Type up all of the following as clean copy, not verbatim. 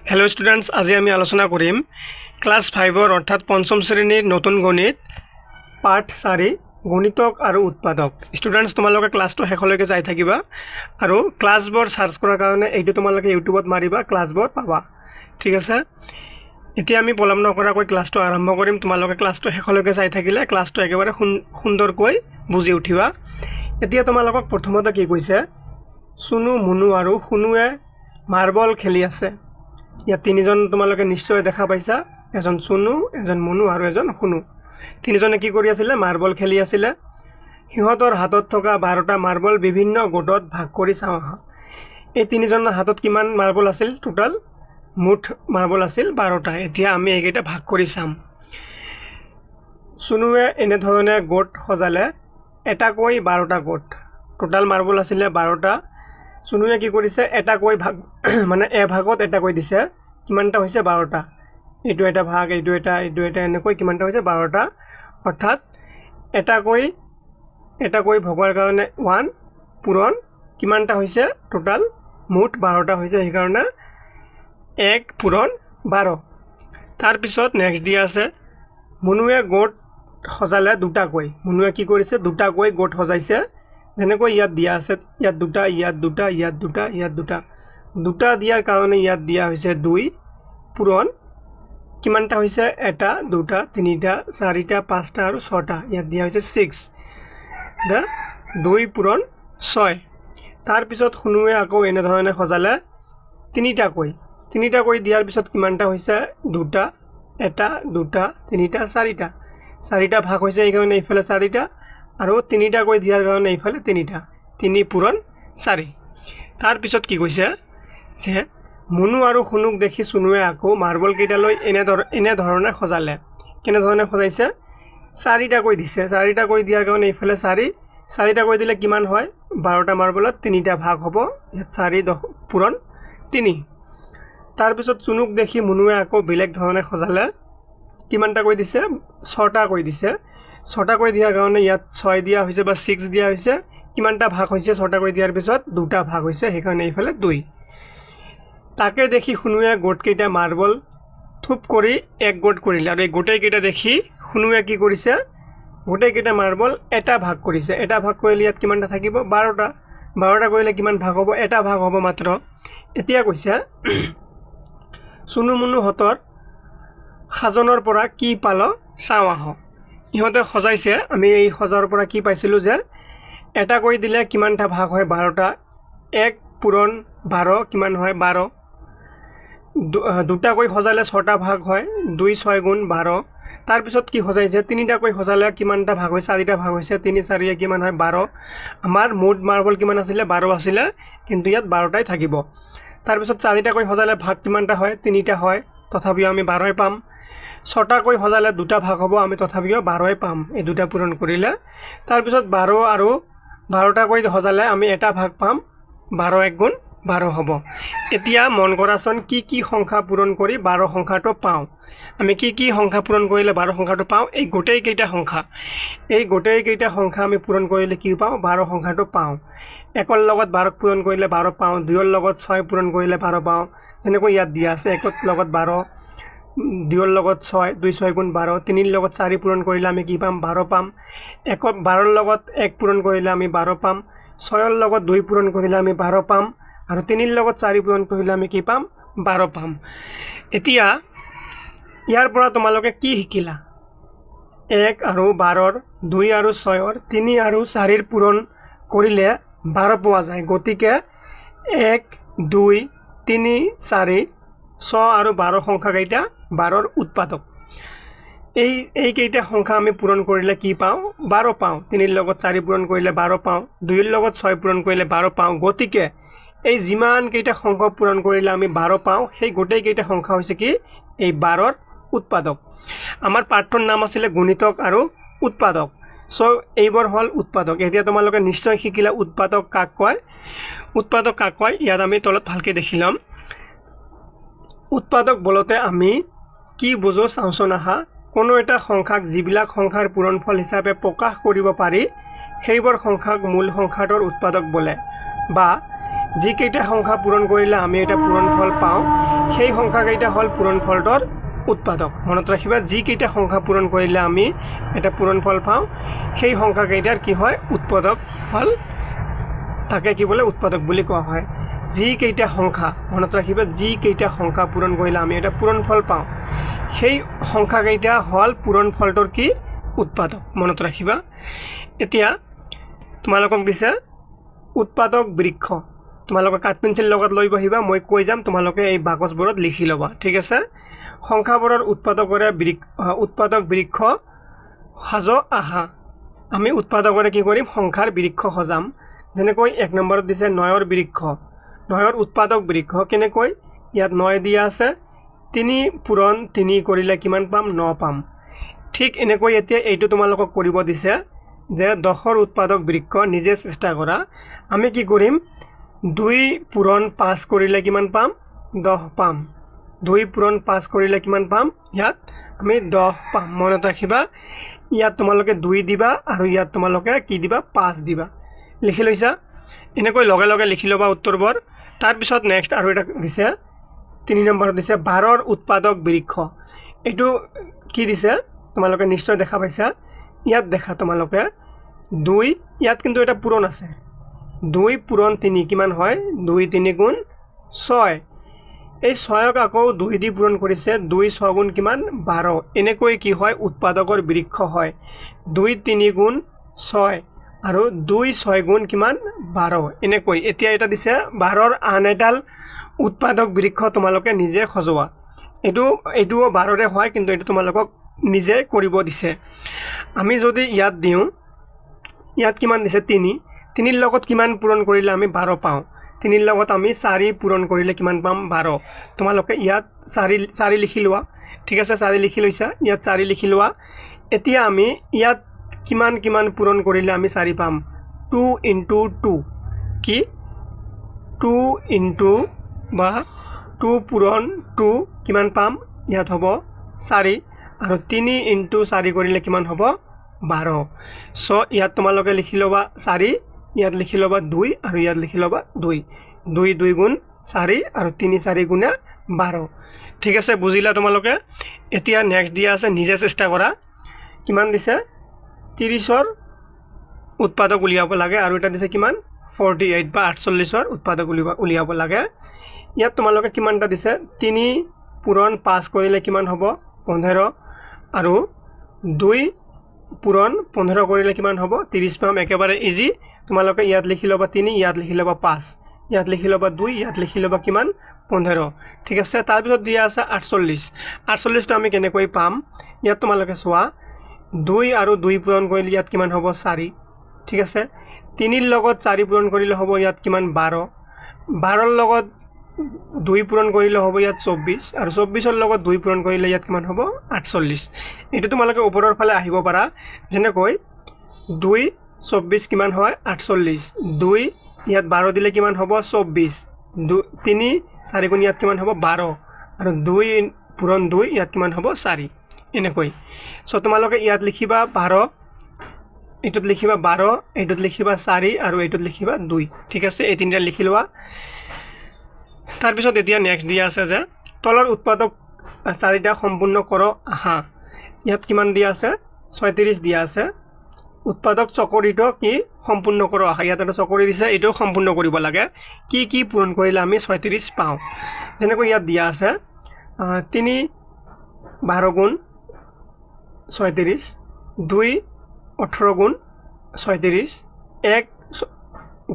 Hello' students, আজি আমি আলোচনা কৰিম ক্লাছ ফাইভৰ অৰ্থাৎ পঞ্চম শ্ৰেণীৰ নতুন গণিত পাঠ 4, গুণিতক আৰু উৎপাদক। ষ্টুডেণ্টছ, তোমালোকে ক্লাছটো শেষলৈকে চাই থাকিবা আৰু ক্লাছবোৰ চাৰ্চ কৰাৰ কাৰণে এইটো তোমালোকে ইউটিউবত মাৰিবা, ক্লাছবোৰ পাবা। ঠিক আছে, এতিয়া আমি পলম নকৰাকৈ ক্লাছটো আৰম্ভ কৰিম। তোমালোকে ক্লাছটো শেষলৈকে চাই থাকিলে ক্লাছটো একেবাৰে সুন্দৰকৈ বুজি উঠিবা। এতিয়া তোমালোকক প্ৰথমতে কি কৈছে? চুনু, মুনু আৰু সোণুৱে মাৰ্বল খেলি আছে। ইয়াত তিনিজন তোমালোকে নিশ্চয় দেখা পাইছা, এজন চুনু, এজন মুনু আৰু এজন সোণু। তিনিজনে কি কৰি আছিলে? মাৰ্বল খেলি আছিলে। সিহঁতৰ হাতত থকা 12টা মাৰ্বল বিভিন্ন গোটত ভাগ কৰি চাওঁ আহা। এই তিনিজনৰ হাতত কিমান মাৰ্বল আছিল? টোটাল মুঠ মাৰ্বল আছিল 12টা। এতিয়া আমি এইকেইটা ভাগ কৰি চাম। চুনুৱে এনেধৰণে গোট সজালে, এটাকৈ 12টা গোট। টোটাল মাৰ্বল আছিলে 12টা। চুনুৱে কি কৰিছে? এটাকৈ ভাগ, মানে এভাগত এটাকৈ দিছে। কিমানটা হৈছে? 12টা। এইটো এটা ভাগ, এইটো এটা, এইটো এটা, এনেকৈ কিমানটা হৈছে? 12টা। অৰ্থাৎ এটাকৈ এটাকৈ ভগোৱাৰ কাৰণে ওৱান পূৰণ কিমানটা হৈছে? টোটাল মুঠ 12টা হৈছে, সেইকাৰণে 1 পূৰণ 12। তাৰপিছত নেক্সট দিয়া আছে, মুনুৱে গোট সজালে দুটাকৈ। মুনুৱে কি কৰিছে? দুটাকৈ গোট সজাইছে। যেনেকৈ ইয়াত দিয়া আছে, ইয়াত দুটা, ইয়াত দুটা, ইয়াত দুটা, ইয়াত দুটা। দুটা দিয়াৰ কাৰণে ইয়াত দিয়া হৈছে 2 পূৰণ কিমানটা হৈছে? এটা, দুটা, তিনিটা, চাৰিটা, পাঁচটা আৰু ছটা। ইয়াত দিয়া হৈছে ছিক্স, দা 2 পূৰণ 6। তাৰপিছত সোণুৱে আকৌ এনেধৰণে সজালে তিনিটাকৈ। তিনিটাকৈ দিয়াৰ পিছত কিমানটা হৈছে? দুটা, এটা, দুটা, তিনিটা, চাৰিটা। চাৰিটা ভাগ হৈছে, এইকাৰণে এইফালে চাৰিটা আৰু তিনিটাকৈ দিয়াৰ কাৰণে এইফালে তিনিটা, 3 পূৰণ 4। তাৰপিছত কি কৈছে যে মুনু আৰু সোণুক দেখি চুনুৱে আকৌ মাৰ্বলকেইটা লৈ এনেধৰণে সজালে। কেনেধৰণে সজাইছে? চাৰিটাকৈ দিছে। চাৰিটাকৈ দিয়াৰ কাৰণে এইফালে চাৰি। চাৰিটাকৈ দিলে কিমান হয়? 12টা মাৰ্বলত তিনিটা ভাগ হ'ব। ইয়াত 4 দহ পূৰণ 3। তাৰপিছত চুনুক দেখি মুনুৱে আকৌ বেলেগ ধৰণে সজালে। কিমানটাকৈ দিছে? ছটাকৈ দিছে। ছটাকৈ দিয়াৰ কাৰণে ইয়াত ছয় দিয়া হৈছে বা ছিক্স দিয়া হৈছে। কিমানটা ভাগ হৈছে ছটাকৈ দিয়াৰ পিছত? দুটা ভাগ হৈছে, সেইকাৰণে এইফালে 2। তাকে দেখি সোণুৱে গোটকেইটা মাৰ্বল থোপ কৰি এক গোট কৰিলে। আৰু এই গোটেইকেইটা দেখি সোণুৱে কি কৰিছে? গোটেইকেইটা মাৰ্বল এটা ভাগ কৰিছে। এটা ভাগ কৰিলে ইয়াত কিমানটা থাকিব? 12টা। 12টা কৰিলে কিমান ভাগ হ'ব? এটা ভাগ হ'ব মাত্ৰ। এতিয়া কৈছে, চুনু মুনুহঁতৰ সাজনৰ পৰা কি পাল চাওঁ আহক। ইহঁতে সজাইছে। আমি এই সজাৰ পৰা কি পাইছিলোঁ যে এটা কৰি দিলে কিমানটা ভাগ হয়? 12টা। 1 পূৰণ 12 কিমান হয়? 12। দুটাকৈ সজালে ছটা ভাগ হয়, 2 6 গুণ 12। তাৰপিছত কি সজাইছে? তিনিটাকৈ সজালে কিমানটা ভাগ হয়? চাৰিটা ভাগ হৈছে। তিনি চাৰিয়ে কিমান হয়? 12। আমাৰ মুঠ মাৰ্বল কিমান আছিলে? 12 আছিলে, কিন্তু ইয়াত 12টাই থাকিব। তাৰপিছত চাৰিটাকৈ সজালে ভাগ কিমানটা হয়? তিনিটা হয়, তথাপিও আমি 12ই পাম। ছটাকৈ সজালে দুটা ভাগ হ'ব, আমি তথাপিও 12ই পাম এই দুটা পূৰণ কৰিলে। তাৰপিছত 12 আৰু 12টাকৈ সজালে আমি এটা ভাগ পাম, 12 1 গুণ 12 হ'ব। এতিয়া মন কৰাচোন, কি কি সংখ্যা পূৰণ কৰি 12 সংখ্যাটো পাওঁ আমি? কি কি সংখ্যা পূৰণ কৰিলে 12 সংখ্যাটো পাওঁ? এই গোটেইকেইটা সংখ্যা। এই গোটেইকেইটা সংখ্যা আমি পূৰণ কৰিলে কি পাওঁ? 12 সংখ্যাটো পাওঁ। একৰ লগত 12ক পূৰণ কৰিলে 12 পাওঁ। দুইৰ লগত ছয় পূৰণ কৰিলে 12 পাওঁ। যেনেকৈ ইয়াত দিয়া আছে, একৰ লগত 12, দুইৰ লগত ছয়, 2 6 গুণ 12। তিনিৰ লগত চাৰি পূৰণ কৰিলে আমি কি পাম? 12 পাম। একৰ 12ৰ লগত এক পূৰণ কৰিলে আমি 12 পাম। ছয়ৰ লগত দুই পূৰণ কৰিলে আমি 12 পাম আৰু তিনিৰ লগত চাৰি পূৰণ কৰিলে আমি কি পাম? 12 পাম। এতিয়া ইয়াৰ পৰা তোমালোকে কি শিকিলা? এক আৰু 12ৰ, দুই আৰু ছয়ৰ, তিনি আৰু চাৰিৰ পূৰণ কৰিলে 12 পোৱা যায়। গতিকে এক, দুই, তিনি, চাৰি, ছয় আৰু 12 সংখ্যাকেইটা 12ৰ উৎপাদক। এইকেইটা সংখ্যা আমি পূৰণ কৰিলে কি পাওঁ? 12 পাওঁ। তিনিৰ লগত চাৰি পূৰণ কৰিলে 12 পাওঁ, দুইৰ লগত ছয় পূৰণ কৰিলে 12 পাওঁ। গতিকে এই যিমানকেইটা সংখ্যা পূৰণ কৰিলে আমি 12 পাওঁ, সেই গোটেইকেইটা সংখ্যা হৈছে কি? এই 12ৰ উৎপাদক। আমাৰ পাঠটোৰ নাম আছিলে গুণিতক আৰু উৎপাদক। চ' এইবোৰ হ'ল উৎপাদক। এতিয়া তোমালোকে নিশ্চয় শিকিলা উৎপাদক কাক কয়। উৎপাদক কাক কয়, ইয়াত আমি তলত ভালকৈ দেখি ল'ম। উৎপাদক বোলোতে আমি কি বুজো চাওঁচোন আহা। কোনো এটা সংখ্যাক যিবিলাক সংখ্যাৰ পূৰণফল হিচাপে প্ৰকাশ কৰিব পাৰি, সেইবোৰ সংখ্যাক মূল সংখ্যাটোৰ উৎপাদক বোলে। বা যিকেইটা সংখ্যা পূৰণ কৰিলে আমি এটা পূৰণফল পাওঁ, সেই সংখ্যাকেইটা হ'ল পূৰণফলটোৰ উৎপাদক। মনত ৰাখিবা, যিকেইটা সংখ্যা পূৰণ কৰিলে আমি এটা পূৰণফল পাওঁ, সেই সংখ্যাকেইটাৰ কি হয়? উৎপাদক হ'ল, তাকে কি বোলে? উৎপাদক বুলি কোৱা হয়। যিকেইটা সংখ্যা, মনত ৰাখিবা, যিকেইটা সংখ্যা পূৰণ কৰিলে আমি এটা পূৰণফল পাওঁ, সেই সংখ্যাকেইটা হ'ল পূৰণফলটোৰ কি? উৎপাদক। মনত ৰাখিবা। এতিয়া তোমালোকক দিছে উৎপাদক বৃক্ষ। তোমালোকে কাঠ পেঞ্চিল লগত লৈ বহিবা, মই কৈ যাম, তোমালোকে এই বাকচবোৰত লিখি ল'বা, ঠিক আছে? সংখ্যাবোৰৰ উৎপাদকৰে উৎপাদক বৃক্ষ সাজো আহা। আমি উৎপাদকৰে কি কৰিম? সংখ্যাৰ বৃক্ষ সজাম। যেনেকৈ 1 নম্বৰত দিছে 9ৰ বৃক্ষ, 9ৰ উৎপাদক বৃক্ষ কেনেকৈ? ইয়াত 9 দিয়া আছে, 3 পূৰণ 3 কৰিলে কিমান পাম? 9 পাম। ঠিক এনেকৈ এতিয়া এইটো তোমালোকক কৰিব দিছে যে 10ৰ উৎপাদক বৃক্ষ, নিজে চেষ্টা কৰা। আমি কি কৰিম? 2 পূৰণ 5 কৰিলে কিমান পাম? 10 পাম। 2 পূৰণ 5 কৰিলে কিমান পাম? ইয়াত আমি 10 পাম। মনত ৰাখিবা, ইয়াত তোমালোকে 2 দিবা আৰু ইয়াত তোমালোকে কি দিবা? 5 দিবা। লিখি লৈছা? এনেকৈ লগে লগে লিখি ল'বা উত্তৰবোৰ। তাৰপিছত নেক্সট আৰু এটা দিছে, 3 নম্বৰত দিছে 12ৰ উৎপাদক বৃক্ষ। এইটো কি দিছে তোমালোকে নিশ্চয় দেখা পাইছা। ইয়াত দেখা তোমালোকে 2, ইয়াত কিন্তু এটা পূৰণ আছে। 2 পূৰণ 3 কিমান হয়? 2 3 গুণ 6। এই 6ক আকৌ 2 দি পূৰণ কৰিছে, 2 6 গুণ কিমান? 12। এনেকৈ কি হয়? উৎপাদকৰ বৃক্ষ হয়। 2 3 গুণ 6 আৰু 2 6 গুণ কিমান? 12। এনেকৈ এতিয়া এটা দিছে 12ৰ আন এডাল উৎপাদক বৃক্ষ তোমালোকে নিজে সজোৱা। এইটোও 12ৰে হয়, কিন্তু এইটো তোমালোকক নিজে কৰিব দিছে। আমি যদি ইয়াত দিওঁ, ইয়াত কিমান দিছে? 3। 3ৰ লগত কিমান পূৰণ কৰিলে আমি 12 পাওঁ? 3ৰ লগত আমি 4 পূৰণ কৰিলে কিমান পাম? 12। তোমালোকে ইয়াত 4 লিখি লোৱা, ঠিক আছে? 4 লিখি লৈছা, ইয়াত 4 লিখি লোৱা। এতিয়া আমি ইয়াত কিমান কিমান পূৰণ কৰিলে আমি 4 পাম? 2 ইনটু 2, কি? 2 ইনটু বা 2 পূৰণ 2 কিমান পাম? ইয়াত হ'ব 4। আৰু 3 ইনটু 4 কৰিলে কিমান হ'ব? 12। চ' ইয়াত তোমালোকে লিখি ল'বা 4, ইয়াত লিখি ল'বা 2 আৰু ইয়াত লিখি ল'বা 2। 2 2 গুণ 4 আৰু 3 4 গুণে 12। ঠিক আছে, বুজিলা তোমালোকে? এতিয়া নেক্সট দিয়া আছে, নিজে চেষ্টা কৰা। কিমান দিছে? 30ৰ উৎপাদক উলিয়াব লাগে। আৰু এটা দিছে কিমান? 48 বা 48ৰ উৎপাদক উলিয়াব লাগে। ইয়াত তোমালোকে কিমানটা দিছে? 3 পূৰণ 5 কৰিলে কিমান হ'ব? 15। আৰু 2 পূৰণ 15 কৰিলে কিমান হ'ব? 30 পাম। একেবাৰে ইজি। তোমালোকে ইয়াত লিখি ল'বা 3, ইয়াত লিখি ল'বা 5, ইয়াত লিখি ল'বা 2, ইয়াত লিখি ল'বা কিমান? 15। ঠিক আছে। তাৰপিছত দিয়া আছে 48। 48টো আমি কেনেকৈ পাম? ইয়াত তোমালোকে চোৱা, 2 আৰু 2 পূৰণ কৰিলে ইয়াত কিমান হ'ব? 4। ঠিক আছে। 3ৰ লগত 4 পূৰণ কৰিলে হ'ব ইয়াত কিমান? 12। 12ৰ লগত 2 পূৰণ কৰিলে হ'ব ইয়াত 24। আৰু 24ৰ লগত 2 পূৰণ কৰিলে ইয়াত কিমান হ'ব? 48। এইটো তোমালোকে ওপৰৰ ফালে আহিব পাৰা, যেনেকৈ 2 24 কিমান হয়? 48। 2 ইয়াত 12 দিলে কিমান হ'ব? 24। 2 3 4 গুণ ইয়াত কিমান হ'ব? 12। আৰু 2 পূৰণ 2 ইয়াত কিমান হ'ব? 4। এনেকৈ। চ' তোমালোকে ইয়াত লিখিবা 12, এইটোত লিখিবা 12, এইটোত লিখিবা 4 আৰু এইটোত লিখিবা 2। ঠিক আছে, এই তিনিটা লিখি লোৱা। তাৰপিছত এতিয়া নেক্সট দিয়া আছে যে তলৰ উৎপাদক 4টা সম্পূৰ্ণ কৰ আহা। ইয়াত কিমান দিয়া আছে? 36 দিয়া আছে। উৎপাদক চকৰিটো কি সম্পূৰ্ণ কৰ আহা। ইয়াত এটা চকৰি দিছে, এইটোও সম্পূৰ্ণ কৰিব লাগে। কি কি পূৰণ কৰিলে আমি 36 পাওঁ? যেনেকৈ ইয়াত দিয়া আছে 3 12 গুণ 36, 2 18 গুণ 36, 1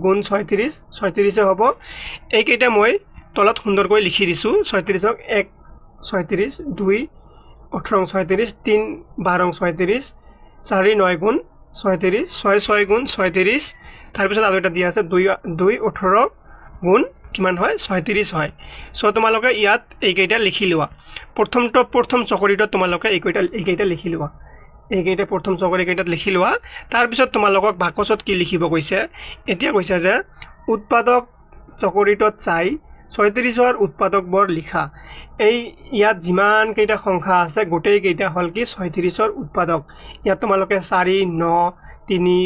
গুণ 36, 36 হ'ব। এইকেইটা মই তলত সুন্দৰকৈ লিখি দিছোঁ। 36ক 1 36, 2 18 36, 3 12 36, 4 9 গুণ 36, 6 6 গুণ 36। তাৰপিছত আৰু এটা দিয়া আছে 2 2 18 গুণ কিমান হয়? 36 হয়। চ' তোমালোকে ইয়াত এইকেইটা লিখি লোৱা। প্ৰথম চকৰিটোত তোমালোকে এইকেইটা লিখি লোৱা। এইকেইটা প্ৰথম চকৰিকেইটাত লিখি লোৱা। তাৰপিছত তোমালোকক বাকচত কি লিখিব কৈছে? এতিয়া কৈছে যে উৎপাদক চকৰিটোত চাই 36ৰ উৎপাদকবোৰ লিখা। এই ইয়াত যিমানকেইটা সংখ্যা আছে গোটেইকেইটা হ'ল কি 36ৰ উৎপাদক। ইয়াত তোমালোকে 4, 9, 3,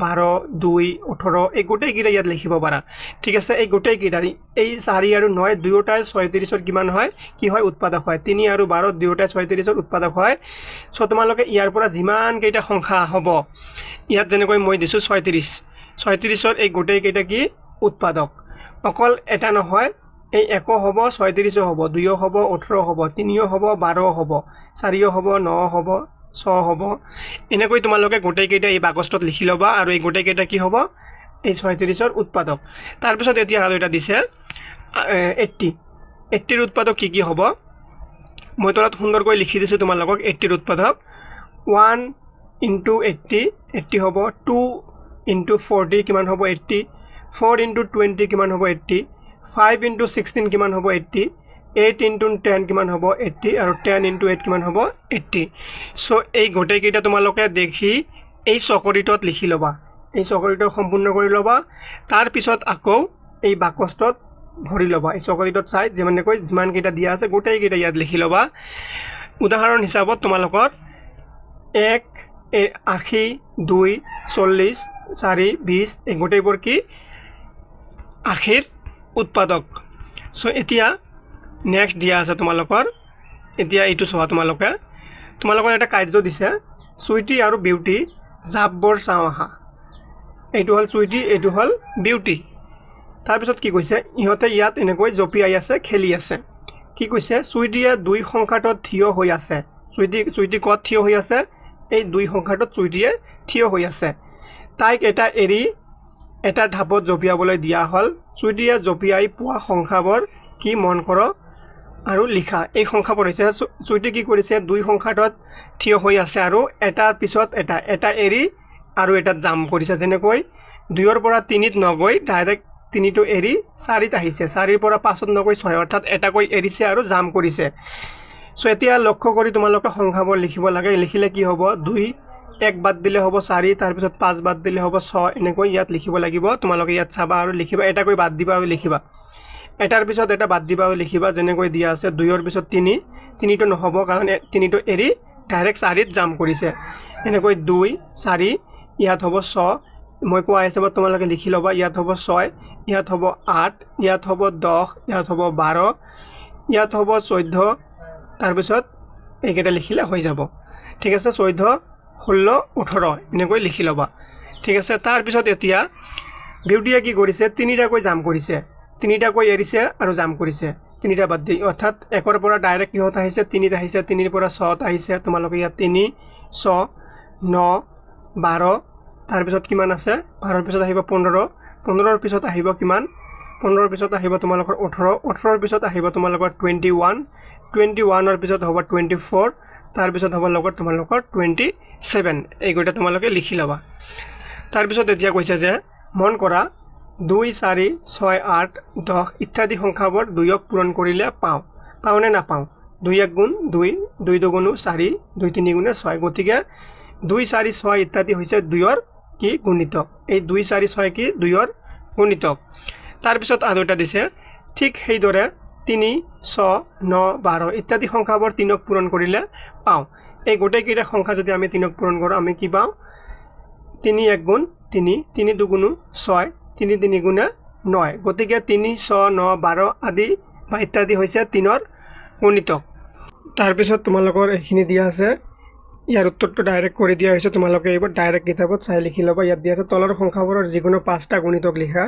12, 2, 18, এই গোটেইকেইটা ইয়াত লিখিব পাৰা। ঠিক আছে, এই গোটেইকেইটা, এই 4 আৰু 9 দুয়োটাই 36ৰ কিমান হয়, কি হয়, উৎপাদক হয়। 3 আৰু 12 দুয়োটাই 36ৰ উৎপাদক হয়। চ' তোমালোকে ইয়াৰ পৰা যিমানকেইটা সংখ্যা হ'ব, ইয়াত যেনেকৈ মই দিছোঁ 36, 36ৰ এই গোটেইকেইটা কি উৎপাদক, অকল এটা নহয়, এই 1 হ'ব, 36ও হ'ব, 2ও হ'ব, 18 হ'ব, 3ও হ'ব, 12 হ'ব, 4ও হ'ব, 9 হ'ব, 6 হ'ব। এনেকৈ তোমালোকে গোটেইকেইটা এই বাকচটোত লিখি ল'বা আৰু এই গোটেইকেইটা কি হ'ব, এই 36ৰ উৎপাদক। তাৰপিছত এতিয়া আৰু এটা দিছে 80, 80ৰ উৎপাদক কি কি হ'ব, মই তলত সুন্দৰকৈ লিখি দিছোঁ তোমালোকক। 80ৰ উৎপাদক 1 ইনটু 80, 80 হ'ব, 2 ইনটু 40 কিমান হ'ব, 80, 4 ইনটু 20 কিমান হ'ব, 80, 5 ইনটু 16 কিমান হ'ব, 80, 8 ইনটু 10 কিমান হ'ব, 80, আৰু 10 ইনটু 8 কিমান হ'ব, 80। চ' এই গোটেইকেইটা তোমালোকে দেখি এই চকৰিটোত লিখি ল'বা, এই চকৰিটো সম্পূৰ্ণ কৰি ল'বা। তাৰপিছত আকৌ এই বাকচটোত ভৰি ল'বা, এই চকৰিটোত চাই যিমানকৈ যিমানকেইটা দিয়া আছে গোটেইকেইটা ইয়াত লিখি ল'বা। উদাহৰণ হিচাপত তোমালোকৰ 1, 80, 2, 40, 4, 20, এই গোটেইবোৰ কি 80ৰ উৎপাদক। চ' এতিয়া নেক্সট দিয়া আছে তোমালোকৰ, এতিয়া এইটো চোৱা তোমালোকে, তোমালোকৰ এটা কাৰ্য দিছে, চুইটি আৰু বিউটি জাপবোৰ চাওঁ আহা। এইটো হ'ল চুইটি, এইটো হ'ল বিউটি। তাৰপিছত কি কৈছে, ইহঁতে ইয়াত এনেকৈ জঁপিয়াই আছে, খেলি আছে। কি কৈছে, চুইটিয়ে 2 সংখ্যাটোত থিয় হৈ আছে। চুইটি ক'ত থিয় হৈ আছে, এই 2 সংখ্যাটোত চুইটিয়ে থিয় হৈ আছে। তাইক এটা এৰি এটা ঢাপত জঁপিয়াবলৈ দিয়া হ'ল। চুইটিয়ে জঁপিয়াই পোৱা সংখ্যাবোৰ কি মন কৰ আৰু লিখা। এই সংখ্যাবোৰ হৈছে, চুইটি কি কৰিছে, 2 সংখ্যাটোত থিয় হৈ আছে আৰু এটাৰ পিছত এটা, এটা এৰি আৰু এটাত জাম্প কৰিছে। যেনেকৈ 2ৰ পৰা 3ত নগৈ ডাইৰেক্ট 3টো এৰি 4ত আহিছে, 4ৰ পৰা 5ত নগৈ 6, অৰ্থাৎ এটাকৈ এৰিছে আৰু জাম্প কৰিছে। চ' এতিয়া লক্ষ্য কৰি তোমালোকে সংখ্যাবোৰ লিখিব লাগে। লিখিলে কি হ'ব, 2 1 বাদ দিলে হ'ব 4, তাৰপিছত 5 বাদ দিলে হ'ব 6, এনেকৈ ইয়াত লিখিব লাগিব। তোমালোকে ইয়াত চাবা আৰু লিখিবা, এটাকৈ বাদ দিবা আৰু লিখিবা, এটাৰ পিছত এটা বাদ দিবা আৰু লিখিবা। যেনেকৈ দিয়া আছে 2ৰ পিছত 3, 3টো নহ'ব কাৰণ 3টো এৰি ডাইৰেক্ট 4ত জাম্প কৰিছে। এনেকৈ 2, 4, ইয়াত হ'ব 6, মই কোৱা হিচাপত তোমালোকে লিখি ল'বা। ইয়াত হ'ব 6, ইয়াত হ'ব 8, ইয়াত হ'ব 10, ইয়াত হ'ব 12, ইয়াত হ'ব 14, তাৰপিছত এইকেইটা লিখিলে হৈ যাব। ঠিক আছে, 14, 16, 18 এনেকৈ লিখি ল'বা। ঠিক আছে, তাৰপিছত এতিয়া বিউটিয়ে কি কৰিছে, 3টাকৈ জাম্প কৰিছে, 3টাকৈ এৰিছে আৰু জাম্প কৰিছে, 3টা বাদ দি, অৰ্থাৎ 1ৰ পৰা ডাইৰেক্ট কিহত আহিছে, 3ত আহিছে, 3ৰ পৰা 6ত আহিছে। তোমালোকে ইয়াত 3, 6, 9, 12, তাৰপিছত কিমান আছে, 12ৰ পিছত আহিব 15, 15ৰ পিছত আহিব কিমান, 15ৰ পিছত আহিব তোমালোকৰ 18, 18ৰ পিছত আহিব তোমালোকৰ 21, 21ৰ পিছত হ'ব 24, তাৰপিছত হ'ব লগত তোমালোকৰ 27। এইকেইটা তোমালোকে লিখি ল'বা। তাৰপিছত এতিয়া কৈছে যে মন কৰা 2, 4, 6, 8, 10 ইত্যাদি সংখ্যাবোৰ 2ক পূৰণ কৰিলে পাওঁ, পাওঁ নে নাপাওঁ? 2 1 গুণ 2, 2 দুগুণো 4, 2 3 গুণে 6। গতিকে 2, 4, 6 ইত্যাদি হৈছে 2ৰ কি গুণিতক। এই 2, 4, 6 কি 2ৰ গুণিতক। তাৰপিছত আৰু এটা দিছে, ঠিক সেইদৰে 3, 6, 9, 12 ইত্যাদি সংখ্যাবোৰ 3ক পূৰণ কৰিলে পাওঁ। এই গোটেইকেইটা সংখ্যা যদি আমি 3ক পূৰণ কৰোঁ আমি কি পাওঁ, 3 1 গুণ 3, 3 দুগুণো 6, 3 3 গুণে 9। গতিকে 3, 6, 9, 12 আদি বা ইত্যাদি হৈছে 3ৰ গুণিতক। তাৰপিছত তোমালোকৰ এইখিনি দিয়া আছে, ইয়াৰ উত্তৰটো ডাইৰেক্ট কৰি দিয়া হৈছে, তোমালোকে এইবোৰ ডাইৰেক্ট কিতাপত চাই লিখি ল'বা। ইয়াত দিয়া আছে তলৰ সংখ্যাবোৰৰ যিকোনো 5টা গুণিতক লিখা।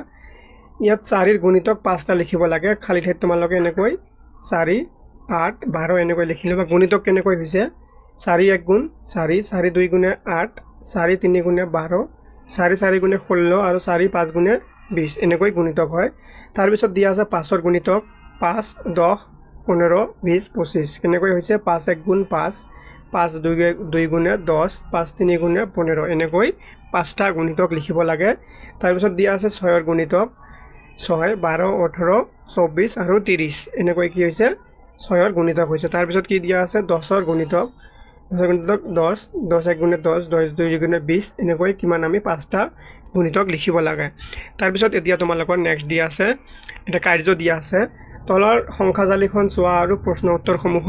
ইয়াত 4ৰ গুণিতক 5টা লিখিব লাগে, খালী ঠাইত তোমালোকে এনেকৈ 4, 8, 12 এনেকৈ লিখি ল'বা। গুণিতক কেনেকৈ হৈছে, 4 1 গুণ 4, 4 2 গুণে 8, 4 3 গুণে 12, 4 4 গুণে 16 আৰু 4 5 গুণে 20, এনেকৈ গুণিতক হয়। তাৰপিছত দিয়া আছে 5ৰ গুণিতক 5, 10, 15, 20, 25, কেনেকৈ হৈছে, 5 1 গুণ 5, 5 2 গুণে 10, 5 3 গুণে 15, এনেকৈ 5টা গুণিতক লিখিব লাগে। তাৰপিছত দিয়া আছে 6ৰ গুণিতক 6, 12, 18, 24 আৰু 30, এনেকৈ কি হৈছে 6ৰ গুণিতক হৈছে। তাৰপিছত কি দিয়া আছে 10ৰ গুণিতক, 10ৰ গুণিতক 10, 10 1 গুণে 10, 10 2 গুণে 20, এনেকৈ কিমান আমি 5টা গুণিতক লিখিব লাগে। তাৰপিছত এতিয়া তোমালোকৰ নেক্সট দিয়া আছে এটা কাৰ্য দিয়া আছে, তলৰ সংখ্যাজালিখন চোৱা আৰু প্ৰশ্ন উত্তৰসমূহ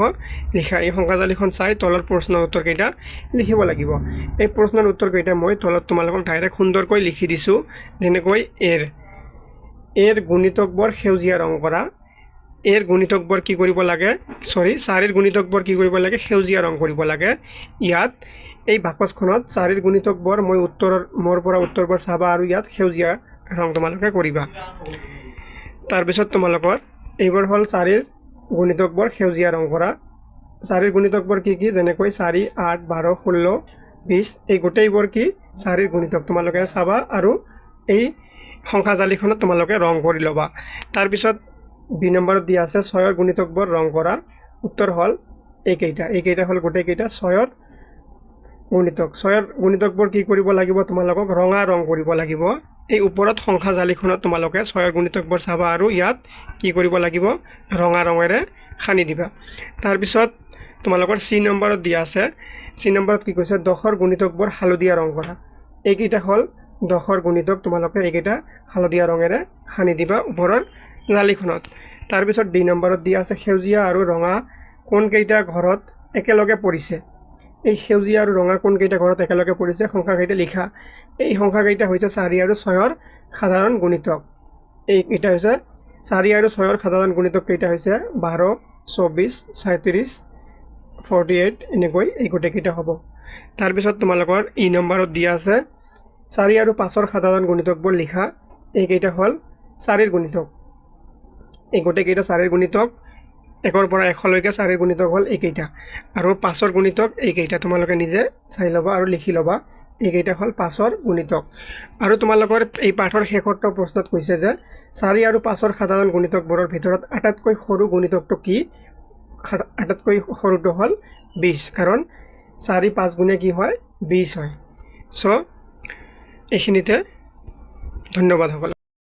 লিখা। এই সংখ্যাজালিখন চাই তলৰ প্ৰশ্ন উত্তৰকেইটা লিখিব লাগিব। এই প্ৰশ্নৰ উত্তৰকেইটা মই তলত তোমালোকক ডাইৰেক্ট সুন্দৰকৈ লিখি দিছোঁ। যেনেকৈ এৰ গুণিতকবোৰ সেউজীয়া ৰং কৰা। এৰ গুণিতকবোৰ কি কৰিব লাগে, চৰি, চাৰিৰ গুণিতকবোৰ কি কৰিব লাগে, সেউজীয়া ৰং কৰিব লাগে। ইয়াত এই বাকচখনত চাৰিৰ গুণিতকবোৰ মই উত্তৰৰ মোৰ পৰা উত্তৰবোৰ চাবা আৰু ইয়াত সেউজীয়া ৰং তোমালোকে কৰিবা। তাৰপিছত তোমালোকৰ এইবোৰ হ'ল চাৰিৰ গুণিতকবোৰ সেউজীয়া ৰং কৰা। চাৰিৰ গুণিতকবোৰ কি কি, যেনেকৈ 4, 8, 12, 16, 20, এই গোটেইবোৰ কি চাৰিৰ গুণিতক তোমালোকে চাবা আৰু এই সংখ্যাজালিখনত তোমালোকে ৰং কৰি ল'বা। তাৰপিছত বি নম্বৰত দিয়া আছে ছয়ৰ গুণিতকবোৰ ৰং কৰা। উত্তৰ হ'ল এইকেইটা, এইকেইটা হ'ল গোটেইকেইটা ছয়ৰ গুণিতক। ছয়ৰ গুণিতকবোৰ কি কৰিব লাগিব, তোমালোকক ৰঙা ৰং কৰিব লাগিব। এই ওপৰত সংখ্যাজালিখনত তোমালোকে ছয়ৰ গুণিতকবোৰ চাবা আৰু ইয়াত কি কৰিব লাগিব, ৰঙা ৰঙেৰে সানি দিবা। তাৰপিছত তোমালোকৰ চি নম্বৰত দিয়া আছে, চি নম্বৰত কি কৈছে, 10ৰ গুণিতকবোৰ হালধীয়া ৰং কৰা। এইকেইটা হ'ল 10ৰ গুণিতক, তোমালোকে এইকেইটা হালধীয়া ৰঙেৰে সানি দিবা ওপৰৰ জালিখনত। তাৰপিছত ডি নম্বৰত দিয়া আছে সেউজীয়া আৰু ৰঙা কোনকেইটা ঘৰত একেলগে পৰিছে। এই সেউজীয়া আৰু ৰঙা কোনকেইটা ঘৰত একেলগে পৰিছে সংখ্যাকেইটা লিখা। এই সংখ্যাকেইটা হৈছে 4 আৰু 6ৰ সাধাৰণ গুণিতক। এইকেইটা হৈছে 4 আৰু 6ৰ সাধাৰণ গুণিতক কেইটা হৈছে 12, 24, 37, 48, এনেকৈ এই গোটেইকেইটা হ'ব। তাৰপিছত তোমালোকৰ ই নম্বৰত দিয়া আছে 4 আৰু 5ৰ সাধাৰণ গুণিতকবোৰ লিখা। এইকেইটা হ'ল 4ৰ গুণিতক। এই গোটেইকেইটা 4ৰ গুণিতক, 1ৰ পৰা 100লৈকে 4ৰ গুণিতক হ'ল এইকেইটা, আৰু 5ৰ গুণিতক এইকেইটা। তোমালোকে নিজে চাই ল'বা আৰু লিখি ল'বা। এইকেইটা হ'ল 5ৰ গুণিতক। আৰু তোমালোকৰ এই পাঠৰ শেষৰটো প্ৰশ্নত কৈছে যে 4 আৰু 5ৰ সাধাৰণ গুণিতকবোৰৰ ভিতৰত আটাইতকৈ সৰু গুণিতকটো কি? আটাইতকৈ সৰুটো হ'ল 20, কাৰণ 4 5 গুণে কি হয়, 20 হয়। চ' এইখিনিতে ধন্যবাদ সকলো।